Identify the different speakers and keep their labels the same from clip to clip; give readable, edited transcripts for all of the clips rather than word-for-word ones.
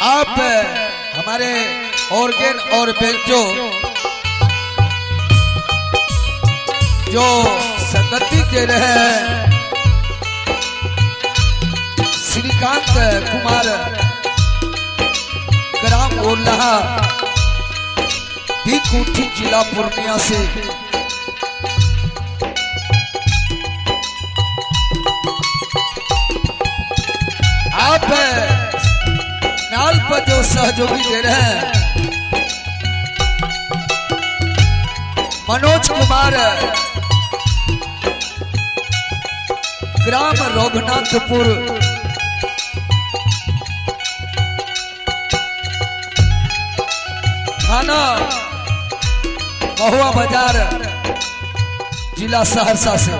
Speaker 1: आप हमारे ऑर्गन और बेंजो जो संगति दे रहे हैं, श्रीकांत कुमार, ग्राम ओरलाहा, बीकोठी, जिला पूर्णिया से। आप नाल पर जो सहयोगी दे रहे हैं, मनोज कुमार, ग्राम रघुनाथपुर, थाना महुआ बाजार, जिला सहरसा से।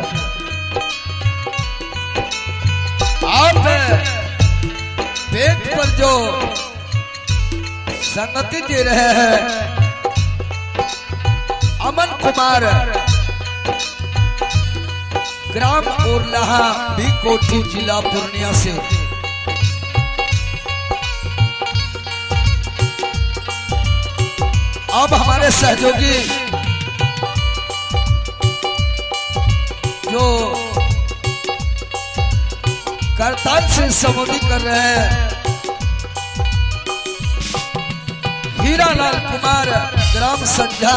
Speaker 1: आप पेट पर जो संगति दे रहे हैं, अमन कुमार, ग्राम ओरलाहा, बीकोठी, जिला पूर्णिया से। अब हमारे सहयोगी जो करताल से संबोधित कर रहे हैं, हीरालाल कुमार, ग्राम संझा,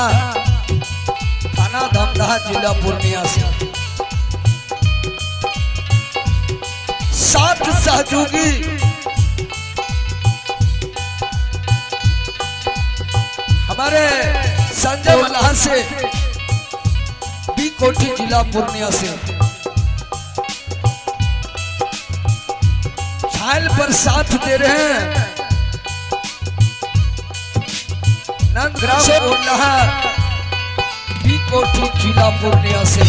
Speaker 1: थाना धमदाहा, जिला पूर्णिया से। 7 सहयोगी हमारे संजय मल्लाह से, बीकोठी, जिला पूर्णिया से। छायल पर साथ दे रहे हैं नंद, ग्राम ओरलाहा, बीकोठी, जिला पूर्णिया से।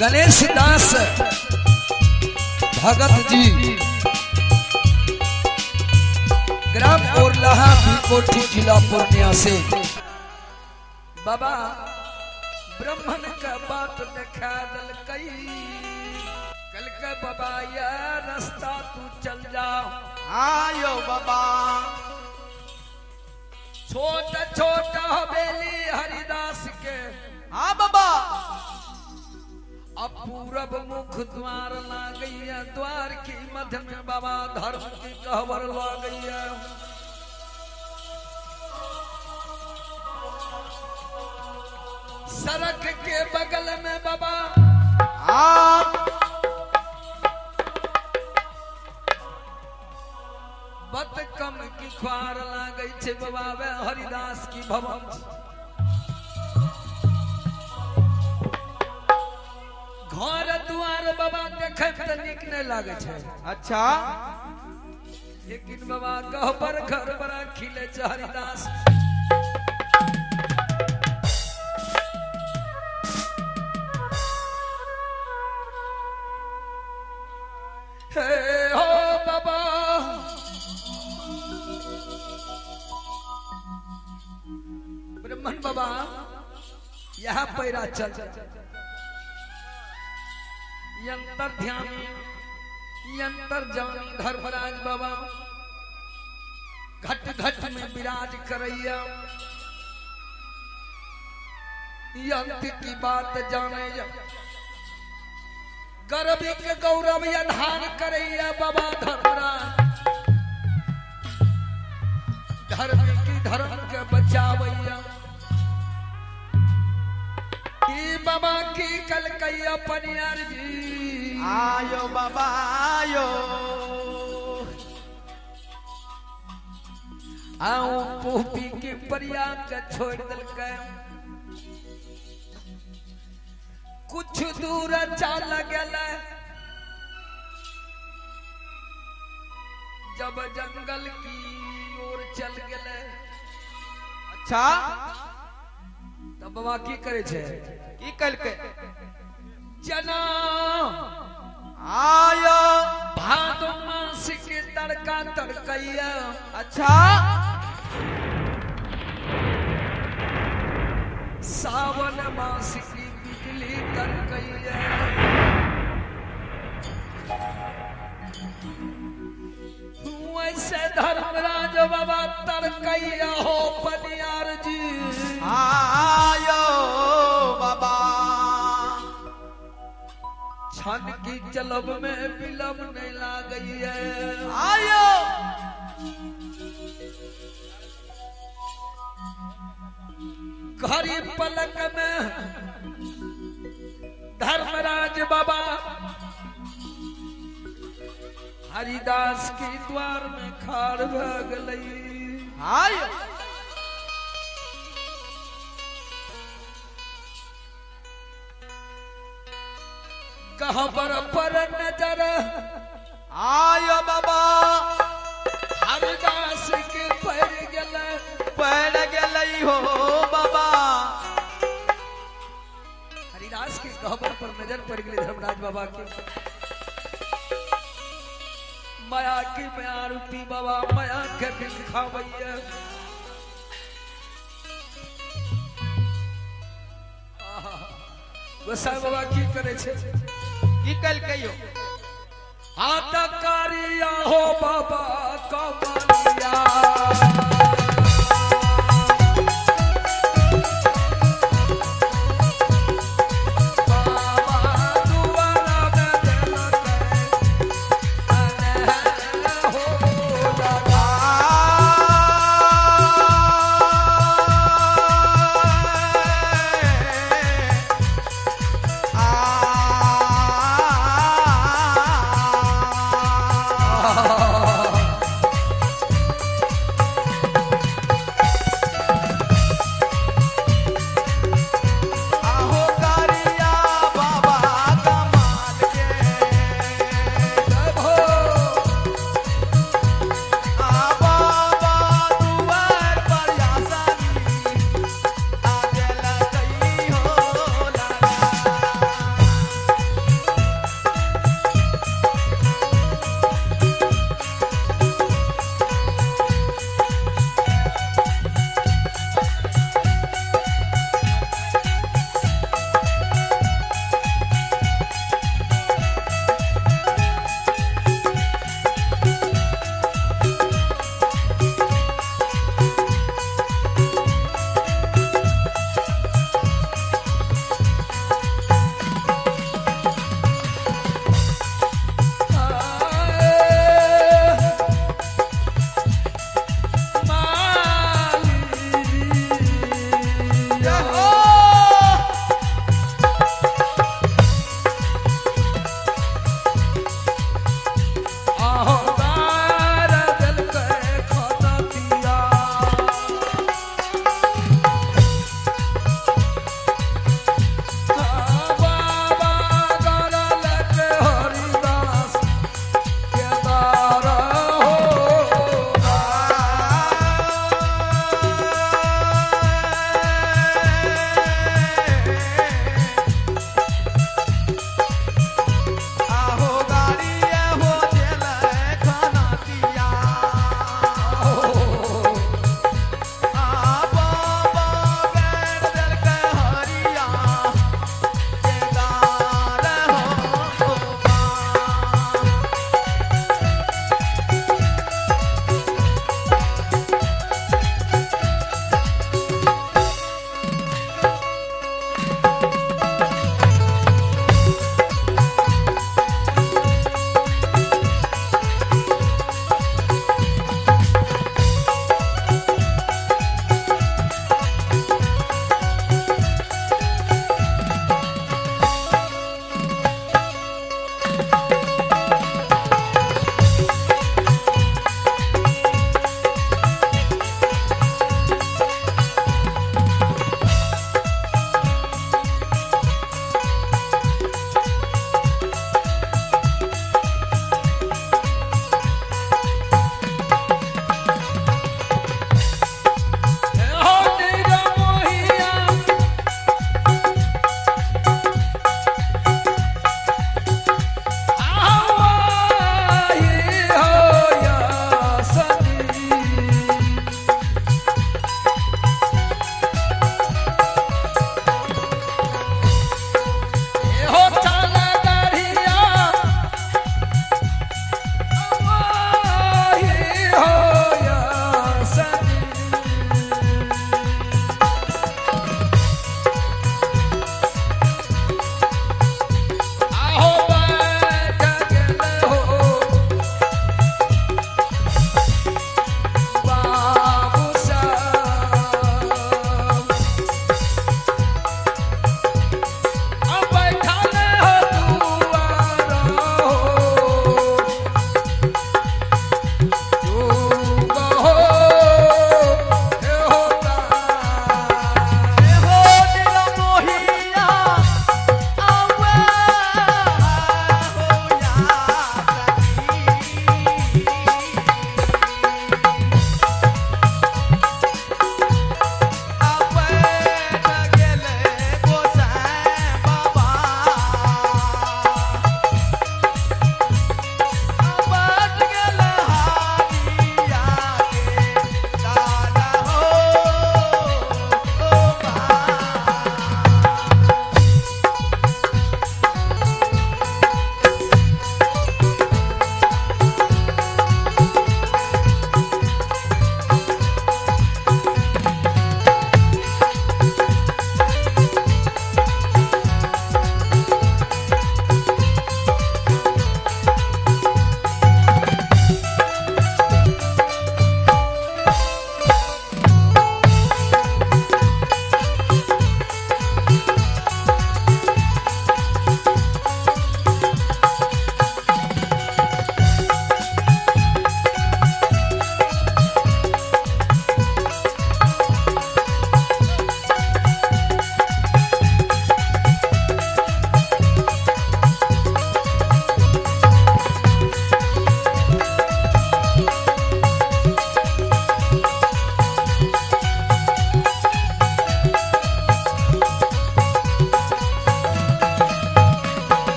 Speaker 1: गणेश दास भगत जी, ग्राम ओरलाहा, बीकोठी, जिला पूर्णिया से। बाबा ब्राह्मण का बात देखा दल कई कल के बाबा यह रास्ता तू चल जा।
Speaker 2: आयो बाबा।
Speaker 1: छोटा छोटा हवेली हरिदास के।
Speaker 2: हाँ बाबा।
Speaker 1: अब पूरब मुख द्वार ला गई है, द्वार की मध्य में बाबा धर्म की कहवर ला गई है। सड़क के बगल में बाबा बत कम की ख्वार ला गई छे बाबा वे हरिदास की भवन। घर द्वार बाबा देखे त निक नहीं लागे छे।
Speaker 2: अच्छा।
Speaker 1: लेकिन बाबा गहबर घर बड़ा खिले छे हरिदास। हे हो बाबा ब्राह्मण बाबा यहाँ पैरा चल यंतर ध्यानी यंतर जानी धर्मराज बाबा घट घट में विराज करैया यंत की बात जाने गर्भ के गौरव यधान करैया बाबा धर्मराज धर्म की धर्म के बचावैया की बाबा की कल कैया पनियार जी।
Speaker 2: आयो बाबा आयो।
Speaker 1: आओ पोपी के परिया के छोड़ दल के कुछ दूर चल गल जब जंगल की ओर चल गए।
Speaker 2: अच्छा।
Speaker 1: तब बाबा की करे छे?
Speaker 2: की कल के
Speaker 1: जना
Speaker 2: आयो
Speaker 1: भादो मास के तड़का तड़कैया।
Speaker 2: अच्छा।
Speaker 1: सावन मास की बिजली तड़कैया। से धर्मराज बाबा तरकैया हो पनियार जी।
Speaker 2: आयो बाबा।
Speaker 1: छन की चलब में विलंब नहीं लागई है।
Speaker 2: आयो।
Speaker 1: घड़ी पलक में धर्मराज बाबा हरिदास के द्वार में खाड़ भ गई।
Speaker 2: आयो।
Speaker 1: कहबर पर नजर
Speaker 2: आयो बाबा।
Speaker 1: हरिदास के पड़ गेल,
Speaker 2: पड़ गेलै हो बाबा।
Speaker 1: हरिदास के गहबर पर नजर पड़ गई धर्मराज बाबा के। माया की माया रूपी बाबा माया के बिन खावैया। गोसाई बाबा की करे छे?
Speaker 2: की कलकै यो?
Speaker 1: हाथ कारिया हो बाबा कमलिया। बाबा दुआरा में देलकै अने हो दादा।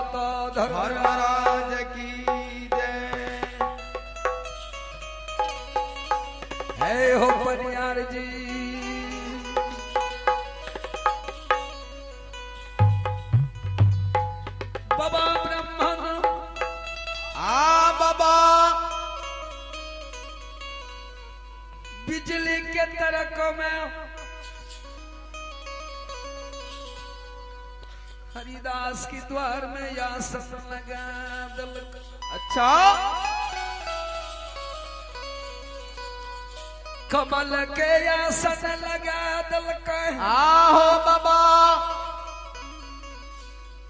Speaker 1: दाता
Speaker 2: धर्मराज की जय।
Speaker 1: है हो परियार जी, बाबा ब्राह्मण
Speaker 2: आ बाबा
Speaker 1: बिजली के तरक में हरिदास की द्वार में आसन लगा दलक।
Speaker 2: अच्छा
Speaker 1: कमल के आसन लगा दलक।
Speaker 2: आहो बाबा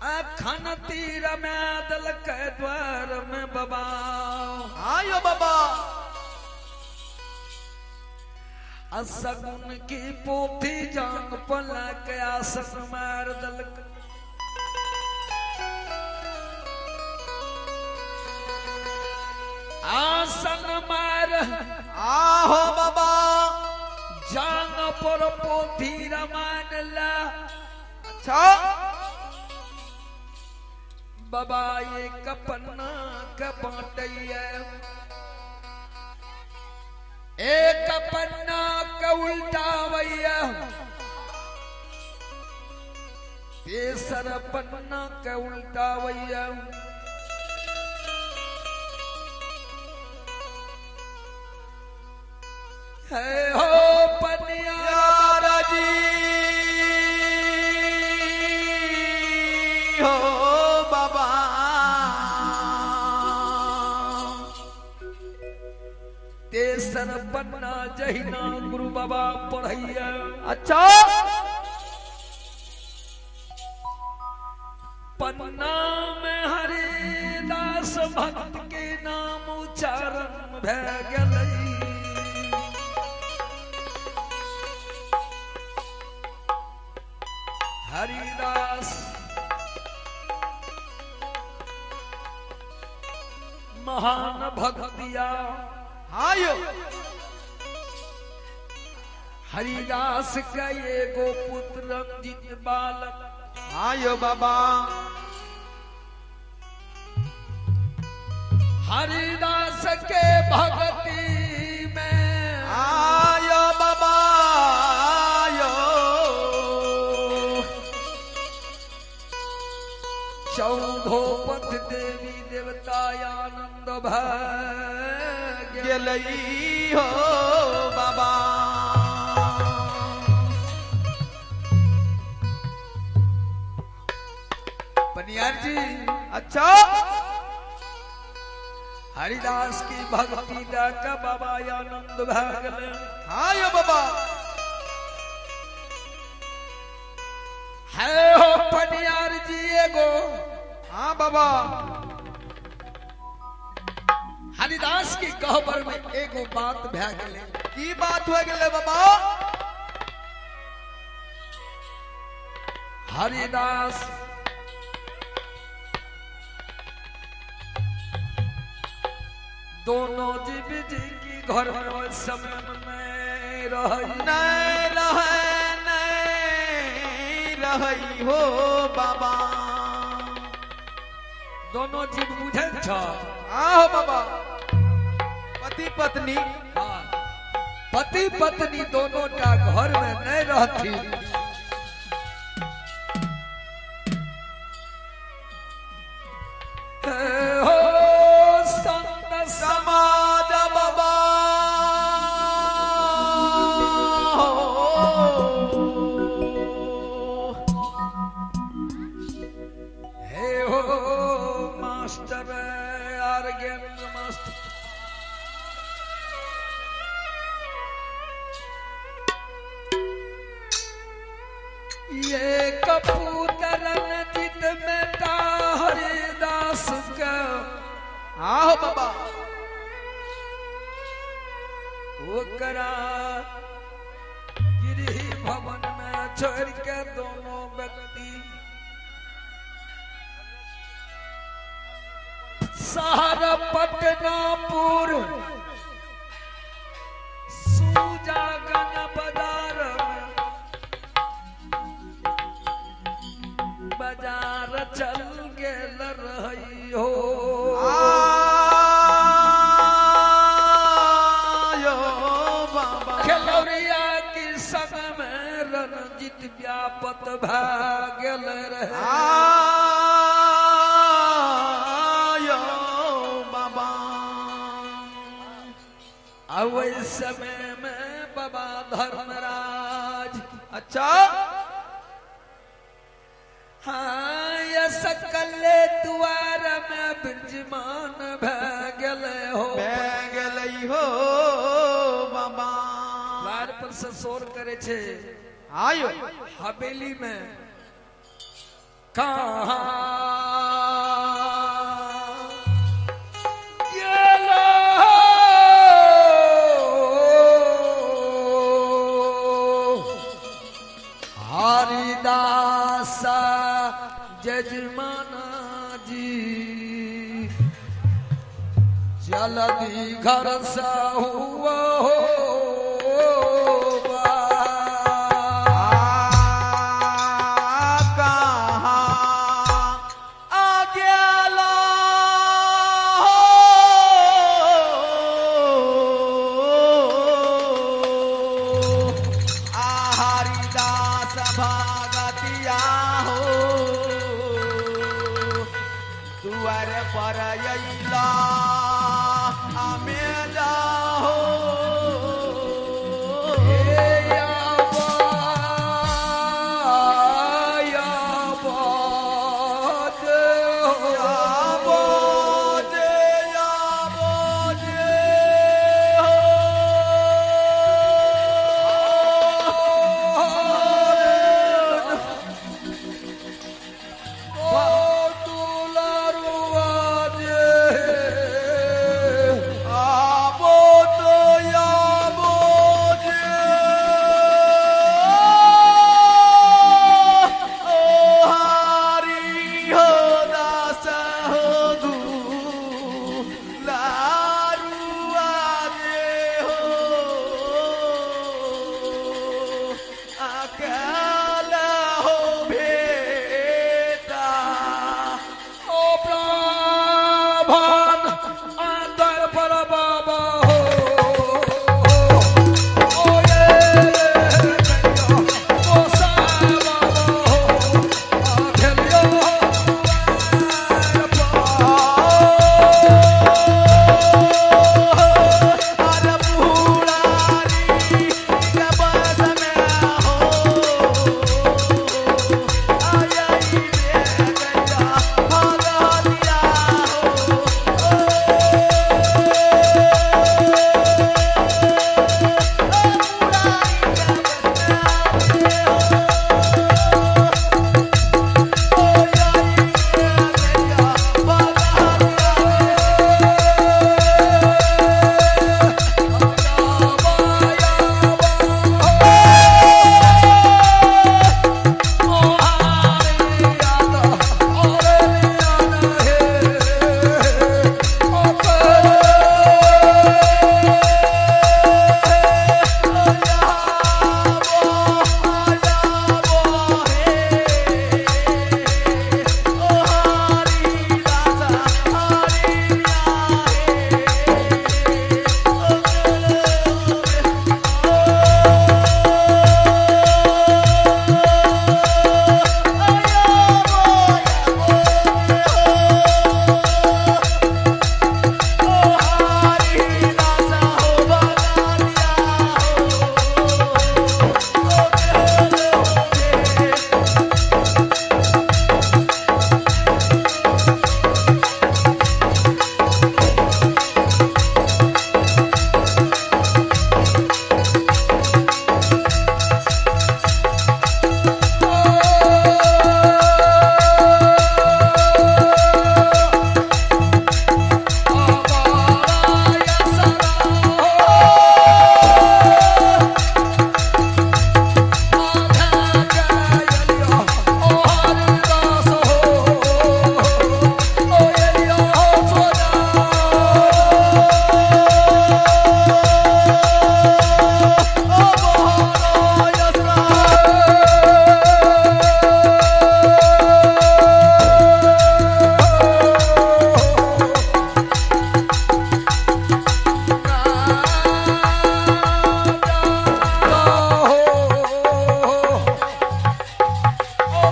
Speaker 1: अखन तीर में दलक द्वार में बाबा।
Speaker 2: आयो बाबा
Speaker 1: असगुन की पोथी जांग पला के आसन मार दलक। आसन मार
Speaker 2: आहो बाबा
Speaker 1: जांग पर पोथी रमान ला।
Speaker 2: अच्छा
Speaker 1: बाबा एक पन्ना के बांटैया, एक पन्ना के उल्टावैया, तेसर पन्ना के उल्टावैया। है हो पनियार
Speaker 2: जी हो बाबा
Speaker 1: तेसर पन्ना जहिना गुरु बाबा पढ़ैया।
Speaker 2: अच्छा
Speaker 1: पन्ना में हरिदास भक्त के नाम उच्चारण भै गेलै। हरिदास महान भक्तिया।
Speaker 2: आयो
Speaker 1: हरिदास का एगो पुत्र रंजित बालक।
Speaker 2: आयो बाबा
Speaker 1: हरिदास के भक्ति में
Speaker 2: आयो बाबा आयो
Speaker 1: चौधो पथ देवी देवता आनंद भय
Speaker 2: गेलई हो बाबा।
Speaker 1: पनियार जी
Speaker 2: अच्छा
Speaker 1: हरिदास की भक्ति देख बाबा आनंद भय गेलै।
Speaker 2: आयो बाबा
Speaker 1: है हो पनियार जी एगो।
Speaker 2: हाँ बाबा
Speaker 1: हरिदास की कहबर में एगो बात भय गेलै।
Speaker 2: की बात हो गेलै बाबा?
Speaker 1: हरिदास दोनों जीव जी की घर में समय में रही
Speaker 2: नहीं रहे नहीं रही हो बाबा।
Speaker 1: दोनों जीव बुझल छ?
Speaker 2: आहो बाबा पति पत्नी।
Speaker 1: हाँ, पति पत्नी दोनों टा घर में नहीं रहती। हो संत
Speaker 2: समाज बाबा
Speaker 1: हे हो मास्टर आर्गेन मास्टर ये कपूतरन जित बेटा हरिदास का।
Speaker 2: आहो बाबा
Speaker 1: ओकरा गृह भवन में छोड़ के दोनों व्यक्ति शहर पटनापुर सूजागन बाजार में बाजार चल गेल रणजीत व्यापत भए गेल रहे।
Speaker 2: आयो बाबा।
Speaker 1: आ ओहि समय में बाबा धर्मराज
Speaker 2: अच्छा
Speaker 1: हाँ ये सकल द्वार में विराजमान भए गेले हो।
Speaker 2: भए गेलै हो बाबा।
Speaker 1: द्वार पर से शोर करे छे
Speaker 2: आयो
Speaker 1: हवेली में कहाँ गेलो हरिदास जजमाना जी जल्दी घर से हुआ हो बा।
Speaker 2: कहाँ आ गेला हो आ हरिदास भगतिया हो दुआर पर अइला हमे जाहो। आबो जे आबो जे हो आबो तो आबो जे ओ हरि हो दास हो दू लारुआ जे हो अकल हो भेटा। अरे बुढ़ारी के बस में हो।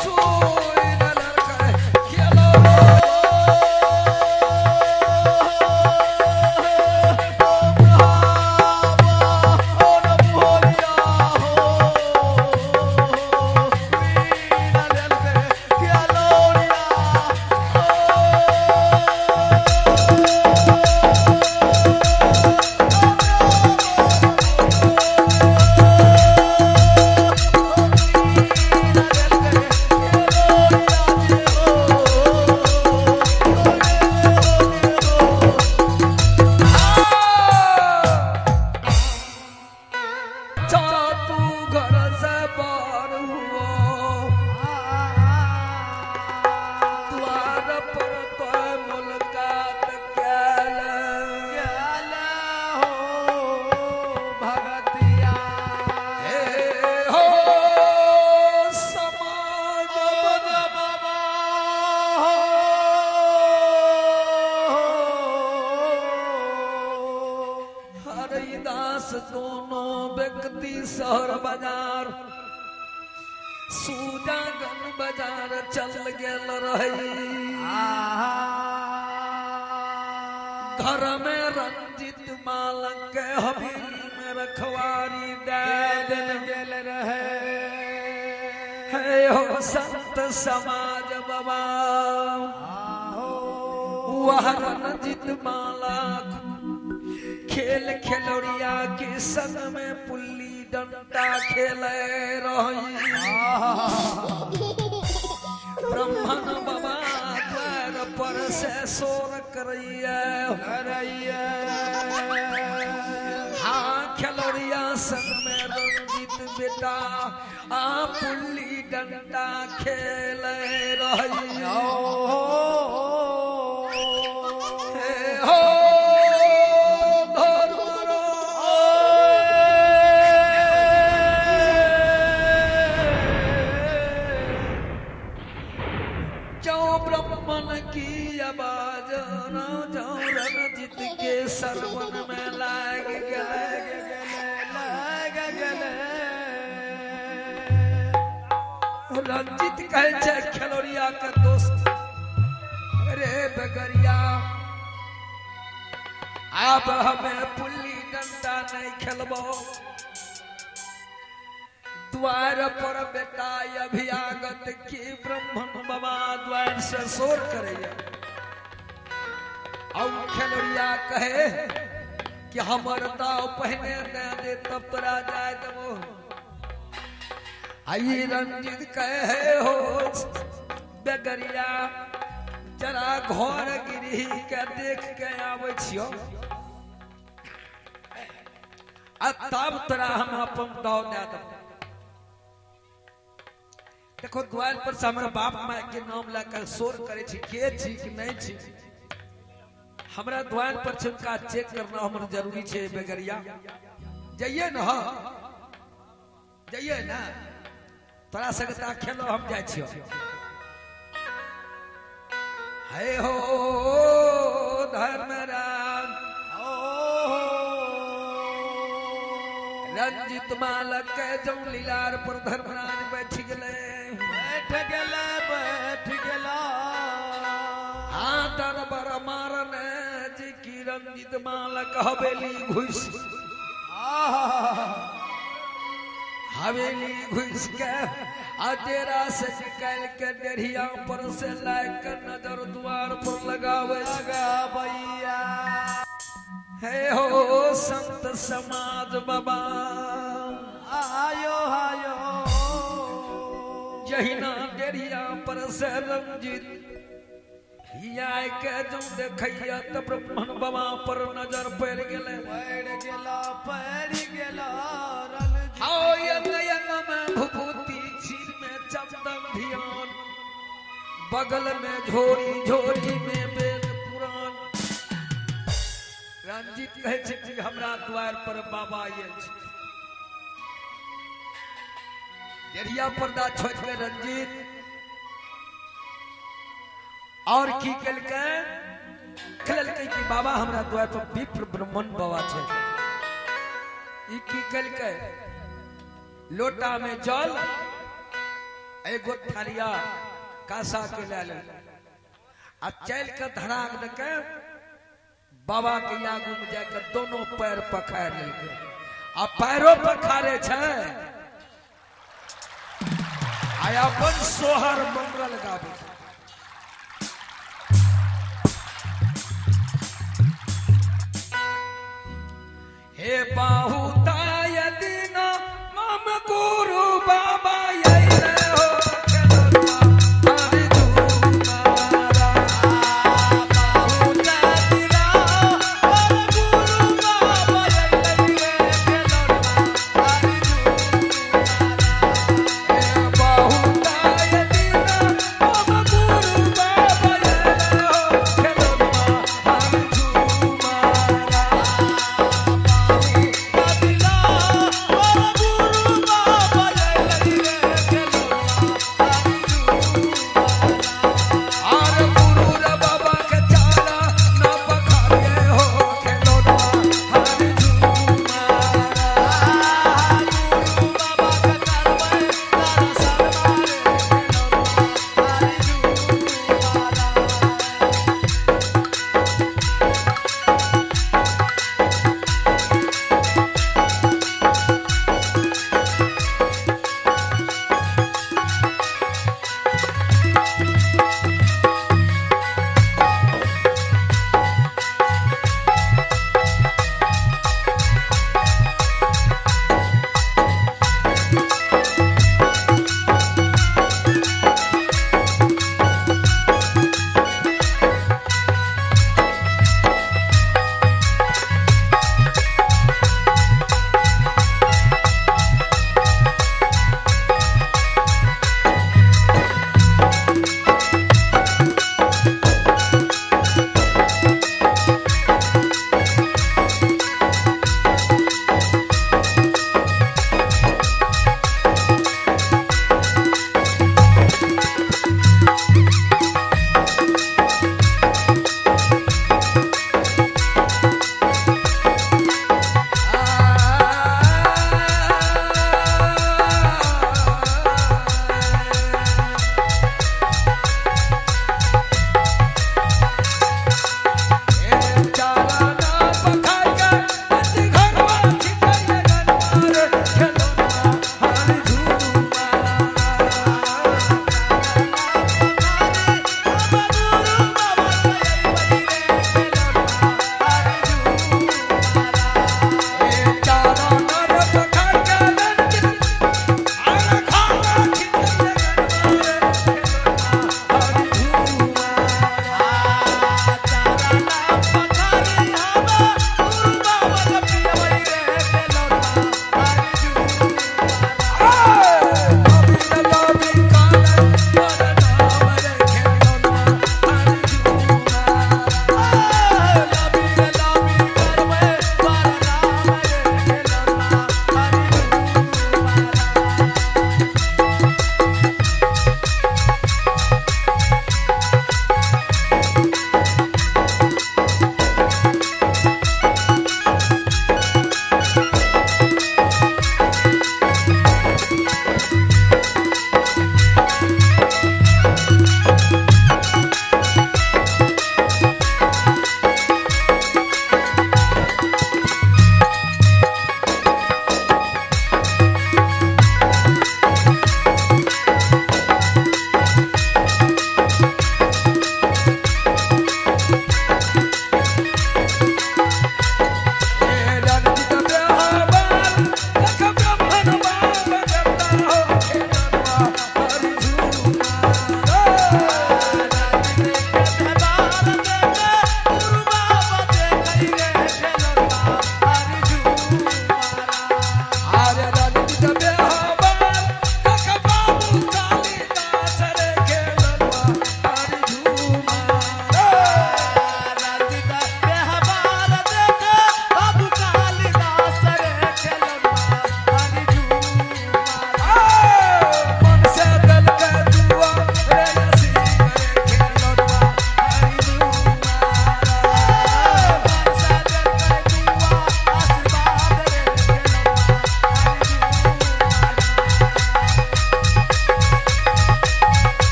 Speaker 1: सुई नलके खेलो। तू घर से बाहर हुआ द्वार पर तो मुलाकात कैल हे हो समाज बाबा। हरिदास दोनों व्यक्ति शहर बाजार सूजागन बाजार चल गेल रही। घर में रंजित मालक के हवेली में रखवारी दे
Speaker 2: गेल रहे।
Speaker 1: हे हो संत समाज बाबा, वह रंजित मालक खेल खेलौड़िया के संग में पुल्ली डंडा खेले रही। ब्राह्मण बाबा द्वार पर से शोर करैया। हाँ खेलौड़िया संग में रंजित बेटा आ पुल्ली डंडा खेले रही। हे हो ब्राह्मण की आवाज न जाओ रणजीत के सरवन में लाग गए। रंजित कहे छे खेलौड़िया के दोस्त, रे बगरिया अब हमें पुल्ली डंडा नहीं खेलबो। द्वार पर बेटा अभियागत की ब्राह्मण बाबा द्वार से शोर करे। और खेलौड़िया कहे कि हमर दाव पहने दे दे तब तोरा जाय देबो। आई रंजित कहे हो बेगरिया जरा घर गिरही के देख के आबै छियो आ तब तोरा हम अपन दाव दे देबो। देखो द्वार पर से हमारा बाप माय के नाम लैकर शोर करे छी, के छी कि नहीं छी। हमरा द्वार पर से उनका चेक करना हमर जरूरी छे। बेगरिया जाइए न, जाइए ना, तोरा सकता खेलो हम जाय छियो। हे हो धर्मराज रंजित मालक के जौ लीलार पर धर्मराज बैठ गेले।
Speaker 2: बैठ गेला बैठ गेला।
Speaker 1: हाँ दरबार मारने जी की रंजित मालक हवेली घुस हवेली घुस के अडेरा से निकाल के डेढ़िया पर से लाके नजर द्वार पर लगावे
Speaker 2: लगावैया।
Speaker 1: हे हो संत समाज बाबा
Speaker 2: आयो आयो।
Speaker 1: जहिना डेढ़िया पर से रंजित हियाय के जो देखैया त ब्राह्मण बाबा पर नजर पड़ गेलै।
Speaker 2: पड़ गेला पड़ गेला।
Speaker 1: आओ यंग यंग में भभूति सिर में चंदन धियान बगल में झोरी झोरी में वेद पुराण। रंजित कहै छै कि हमरा द्वार पर बाबा आयल छै। डेढ़िया पर्दा छोड़ के रंजित और की केलकै खेलकै कि बाबा हमरा द्वार पर विप्र ब्राह्मण बाबा छै। ई की केलकै लोटा में जल एगो थालिया कासा के लए लेल आ चल के धड़ाक दे के बाबा के आगू में जाके दोनों पैर पखार लेलकै। आ पैरो पखारे छै आ अपन सोहर मंगल गाबै छै। हे बाहुताय दीना मम गुरु बाबा अइले हो खेलौना अर्जुनारा। हे बाहुताय दीना मम गुरु बाबा अइले हो खेलौना अर्जुनारा।
Speaker 2: गुरु बाबा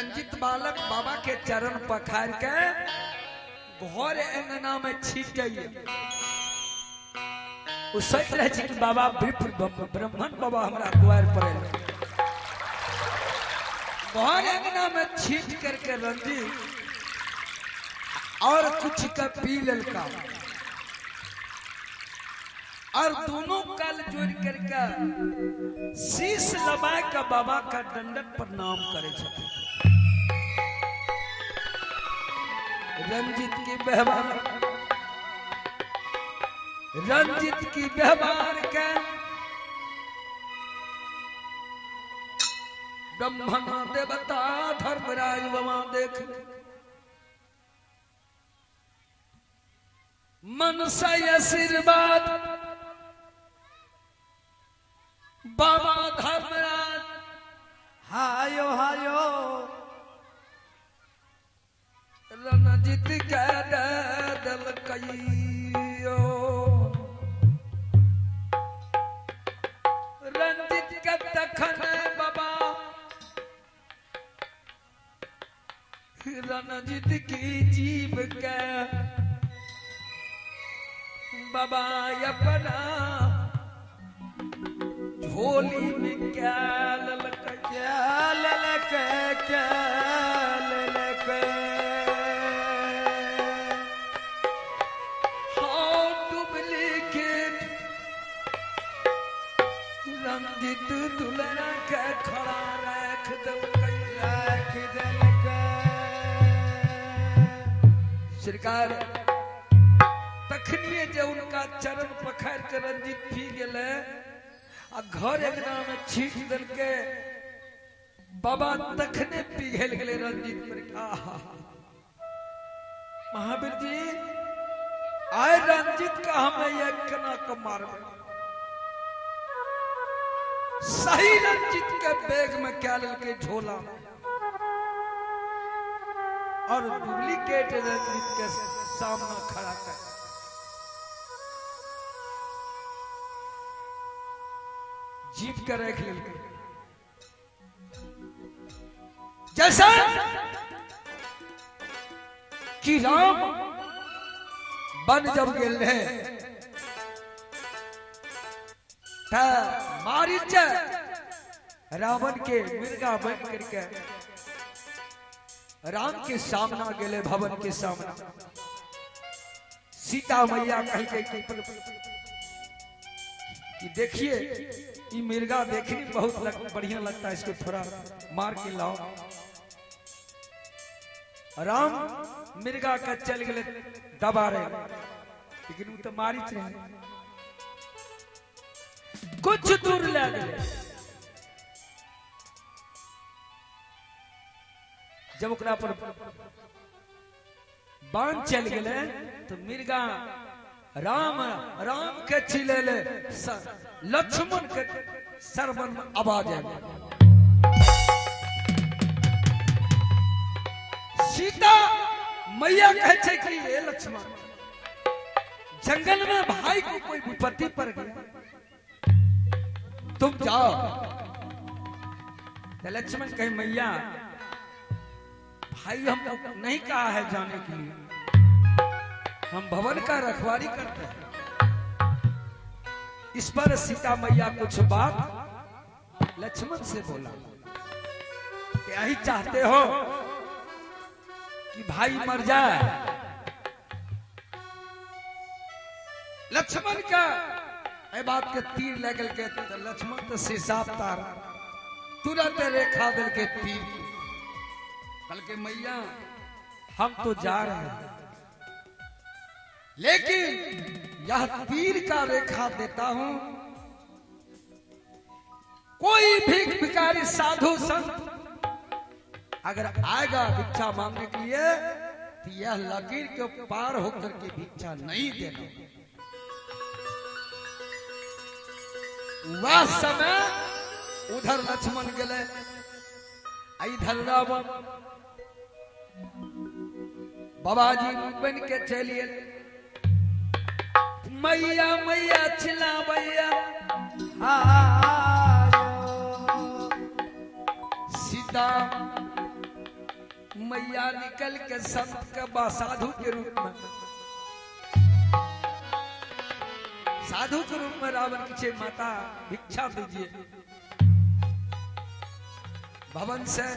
Speaker 1: रंजित बालक बाबा के चरण पखार के घर अंगना में छीटैया। ओ सोच रहे छी कि बाबा ब्राह्मण बाबा हमरा द्वार पर आयल। घर अंगना में छीट करके रंजित और कुछ का पी ललका और दोनों कल जोड़ करके शीश लबा के बाबा का दंडक प्रणाम करे छथिन। रंजित की व्यवहार, रंजित की व्यवहार के ब्रह्मण देवता धर्मराज बाबा देख मन से आशीर्वाद बाबा धर्मराज
Speaker 2: हायो हायो
Speaker 1: रणजीत के दे देलकैयो। रंजित के तखन बाबा रणजीत की जीव के बाबा अपना झोली में क्या ललकै,
Speaker 2: क्या ललकै, क्या ललकै।
Speaker 1: हाँ डुप्लीकेट रंजित दुलरा के खड़ा रख देलकै,
Speaker 2: रख देलकै।
Speaker 1: सरकार तखनिए जे उनका चरण पखार के रंजित पी गेले आ घर अंगना में छीट देलके बाबा तखने पिघल गेले रंजित पर। आहा महावीर जी आए रंजित का हमें ये केना के मारबे। सही रंजित के बैग में क्या लेलके झोला में और डुप्लीकेट रंजित के सामना खड़ा कर जीप के रख लेलके। जैसा कि राम बन जब गेल रहे त मारीच रावण के मिर्गा बन करके राम के सामना गेले भवन के सामना। सीता मैया कह के कि देखिए ये मिर्गा देखने बहुत बढ़िया लगता है, इसको थोड़ा मार के लाओ। राम मिर्गा का चल गए दबा रहे, लेकिन वो तो मारी रहे। कुछ दूर ले गए, जब ओकरा पर बांध चल गए तो मिर्गा राम राम के चिलेले लक्ष्मण के सरवन में आवाज आयल। सीता मैया कहे छे कि हे लक्ष्मण, जंगल में भाई को कोई विपत्ति पड़ गया, तुम जाओ। तो लक्ष्मण कहे मैया भाई हमको नहीं कहा है जाने के लिए, हम भवन का रखवारी करते हैं। इस पर सीता मैया कुछ बात लक्ष्मण से बोला, यही चाहते हो कि भाई मर जाए। लक्ष्मण का ए बात के तीर लगल के तो लक्ष्मण तो शीशा तार तुरंत रेखा दल के तीर। कल के मैया हम तो जा रहे हैं, लेकिन यह तीर का रेखा देता हूं, कोई भी भिखारी साधु संत अगर आएगा भिक्षा मांगने के लिए तो यह लकीर के पार होकर के भिक्षा नहीं देना। वह समय उधर लक्ष्मण गए, इधर रावण बाबाजी बन के चलिए। मैया मैया चिल्लावैया सीता मैया निकल के संत के बा साधु के रूप में, साधु के रूप में रावण की छे माता भिक्षा दीजिए। भवन से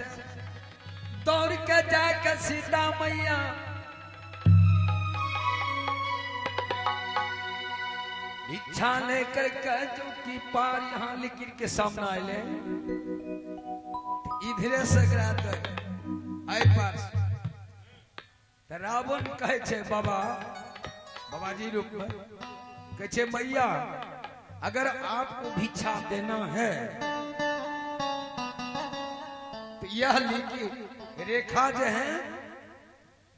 Speaker 1: दौड़ के जाके सीता मैया भिक्षा लेकर के जो की पार यहाँ लिखिर के सामने आये, इधरे से आए पार। रावण कहे छे बाबा, बाबाजी रूप में कहे छे मैया अगर आपको भिक्षा देना है तो यह लिखी रेखा जो है,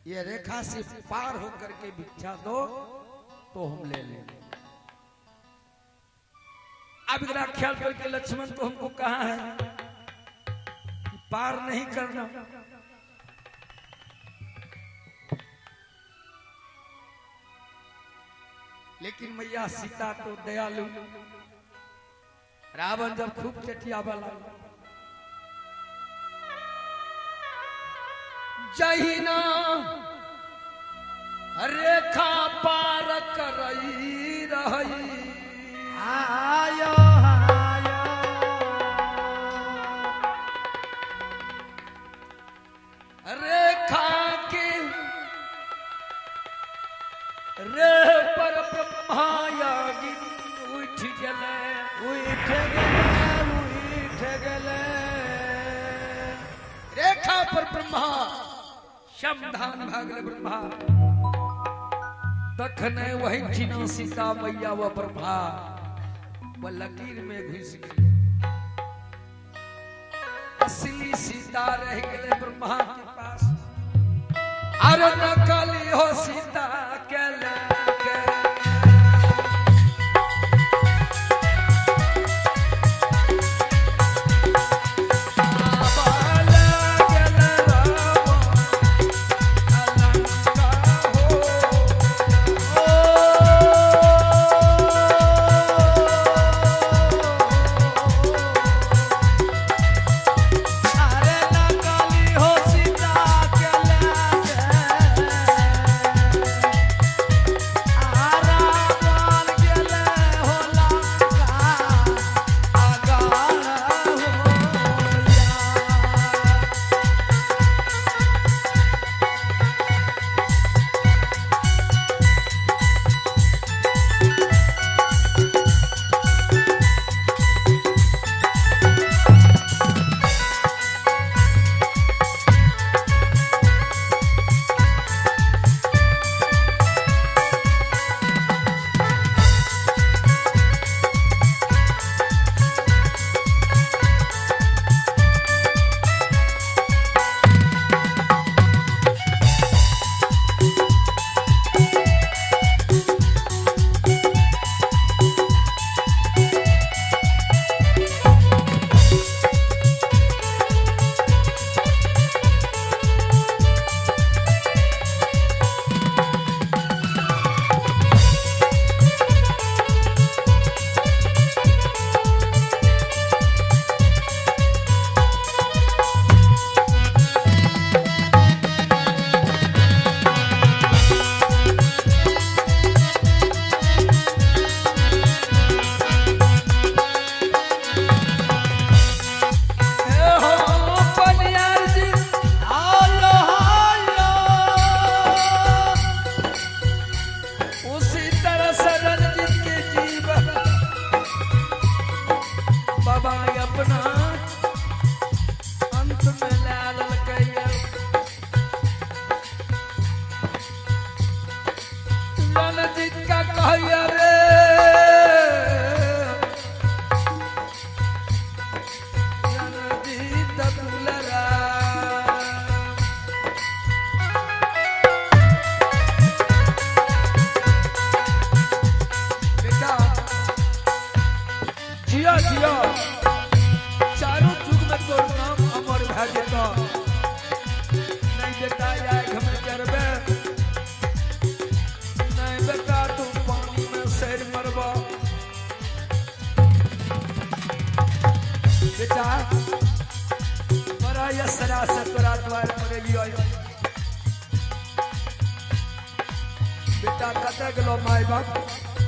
Speaker 1: ये रेखा से पार होकर के भिक्षा दो तो हम ले लेंगे। अब इतना ख्याल करके लक्ष्मण तो हमको कहा है कि पार नहीं करना। लेकिन मैया सीता तो दयालु, रावण जब खूब चटिया वाला जहिना रेखा पार करई रही,
Speaker 2: आयो आयो
Speaker 1: रेखा के रे पर ब्रह्मा यागी उठ गले,
Speaker 2: उठ गले, उठ गले।
Speaker 1: रेखा पर ब्रह्मा शमधान भागले ब्रह्मा, तखने वही चिना सीता मैया व ब्रह्मा वह लकीर में घुस गई। असली सीता रह गए ब्रह्मा के पास, अरे नकली हो सीता के लेके।
Speaker 2: अरे नकली हो सीता के लेके, आराम गेले हो लंका आगार हो या।
Speaker 1: ए हो बनियार जी,
Speaker 2: आयो आयो
Speaker 1: उसी तरह सरनजीत के जीव बाबा अपना अंत में लाल ललकैया। रणजीत का कहैया रे रणजीत दुलरा, बेटा जिया जिया चारों युग में तोर नाम अमर भए जेतौ। नहीं बेटा आग में जरबे, नहीं बेटा तू पानी में से बेटा कतऽ गेलो माय बाप?